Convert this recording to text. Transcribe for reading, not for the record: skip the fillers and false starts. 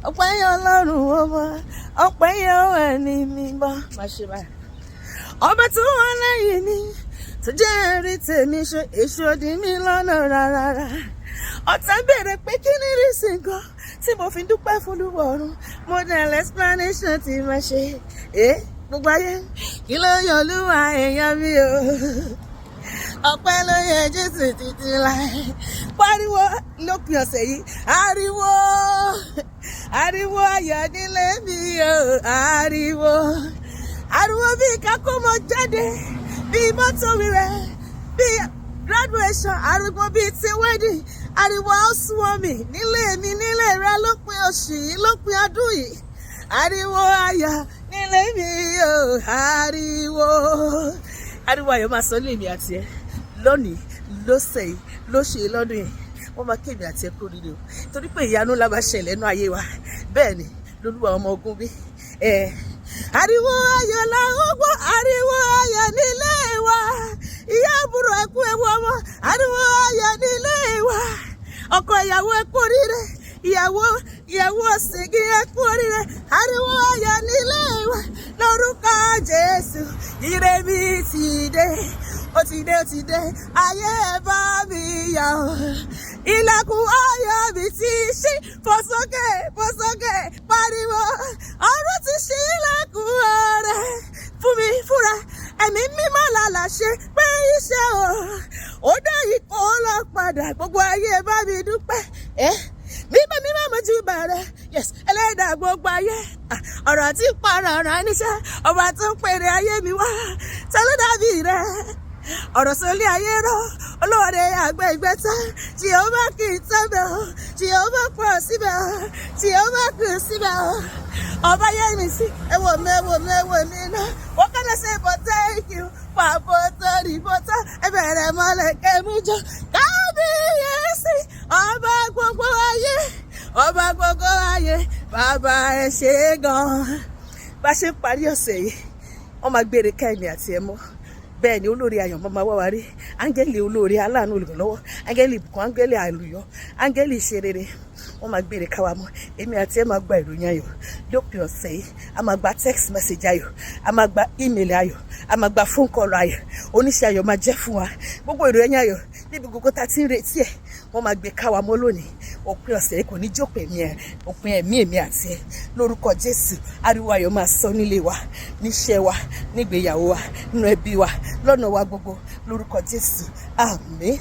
Ọpẹ́ yẹ Ọlọ́run ọba, ọpẹ́ yẹ ẹni mímọ́. Má ṣe báyìí. Ọba tó wà lẹ́yìn mi, tó jẹ́ ẹ̀rí tèmi ṣe, èṣù òdì mi lọ́nà rárá. Ọ̀tá béèrè pé kí ni reason gan tí mo fi dúpẹ́ f'Olúwa ọ̀run. Mo dẹ̀ explanation tí mo ṣe. Ẹ gbogbo ayé, kí ló yọ Olúwa èèyàn mi o? Ọpẹ́ ló yẹ Jésù títí láé. Pariwo lópin ọ̀sẹ̀ yìí, ariwo, ariwo ayọ̀ nílé mi o, ariwo. Ariwo bíi kákómọ jáde, bíi mọ́tò wíwẹ̀, bíi graduation, ariwo bíi ti wedding, ariwo housewarming nílé mi, nílé rẹ lópin oṣù yìí, lópin ọdún yìí. Ariwo ayọ̀ nílé mi o, ariwo. Ariwo ayọ̀ máa sọ nílé mi àti ẹ lónìí, lọ́sẹ̀ yìí, lóṣù yìí, lọ́dún yìí. Wọ́n máa kémi àti ẹ kú oríire o, torí pé ìyanu ńlá máa ṣẹlẹ̀ nínú ayé wa. Bẹ́ẹ̀ ni lolúwa ọmọ ogun bí ẹ. Ariwo ayọ̀ la ó gbọ́, ariwo ayọ̀ nílé wa. Ìyá, àbúrò, ẹ kú ewu ọmọ, ariwo ayọ̀ nílé wa. Ọkọ ìyàwó, ẹ kú oríire. Ìyàwó, ìyàwó ọ̀sìngì, ẹ kú oríire. Ariwo ayọ̀ nílé wa lórúkọ Jésù. Ire mi ti dé, ó ti dé, ó ti dé. Ayé, ẹ bá mi yọ̀. Ilẹ̀kùn ayọ̀ mi ti ṣí. Fò sókè, fò sókè, pariwo. Ọ̀run ti ṣí ilẹ̀kùn rẹ̀ fún mi fúnra. Ẹ̀mí mímọ́ làlà ṣe pé iṣẹ́ o. Ó dá ikọ̀ lọ padà. Gbogbo ayé, bá mi dúpẹ́. Ẹ́ mímọ́ mímọ́ mojú bàrẹ̀. Yes, ẹlẹ́dàá gbogbo ayé. Ọ̀rọ̀ tí ń parọ̀ ọ̀rọ̀ níṣẹ́, ọba tó ń pèrè ayé mi wá. Ta ló dàbí rẹ̀? Ọ̀rọ̀ sọlé ayé rọ, olóore àgbẹ̀ ìgbẹ́ta. Jehova kì í tẹ́bẹ̀ o, Jehova pọ̀ síbẹ̀ o, Jehova kì í síbẹ̀ o. Ọba yẹ mi sí, ẹ wò mí, ẹ wò mí, ẹ wò mí náà. What can I say but thank you? Pàbó torí bọ́tà, ẹ bẹ̀rẹ̀ mọ́lẹ̀ kẹ́mú jọ. Kábíyèsí, ọba gbogbo ayé, ọba gbogbo ayé, bàbá, ẹ ṣé gan. Bá a ṣe ń parí ọ̀sẹ̀ yìí, wọ́n máa gbére kẹ́mi àti ẹ mọ́. Bẹ́ẹ̀ ni olórí ayọ̀ máa wá wa rí. Áńgẹ́lì olóore, aláàánú, olùrànlọ́wọ́, áńgẹ́lì ìbùkún, áńgẹ́lì àlùyọ, áńgẹ́lì ìṣerere, wọ́n máa gbére káwa mọ́. Èmi àti ẹ máa gba ìròyìn ayọ̀ lópin ọ̀sẹ̀ yìí. A máa gba text message ayọ̀, a máa gba email ayọ̀, a máa gba phone call ayọ̀. Oníṣẹ́ ayọ̀ máa jẹ́ fún wa. Gbogbo ìròyìn ayọ̀ níbi gbogbo tá a ti ń retí ẹ̀, wọ́n máa gbé káwa mọ́ lónìí. Òpin ọ̀sẹ̀ yìí kò ní jókòó ẹ̀mí ẹ̀, òpin ẹ̀mí èmi àti ẹ̀ lórúkọ Jésù. Ariwo ayọ̀ máa sọ nílé wa, níṣẹ́ wa, nígbéyàwó wa, nínú ẹbí wa, lọ́nà wa gbogbo lórúkọ Jésù. Àmín.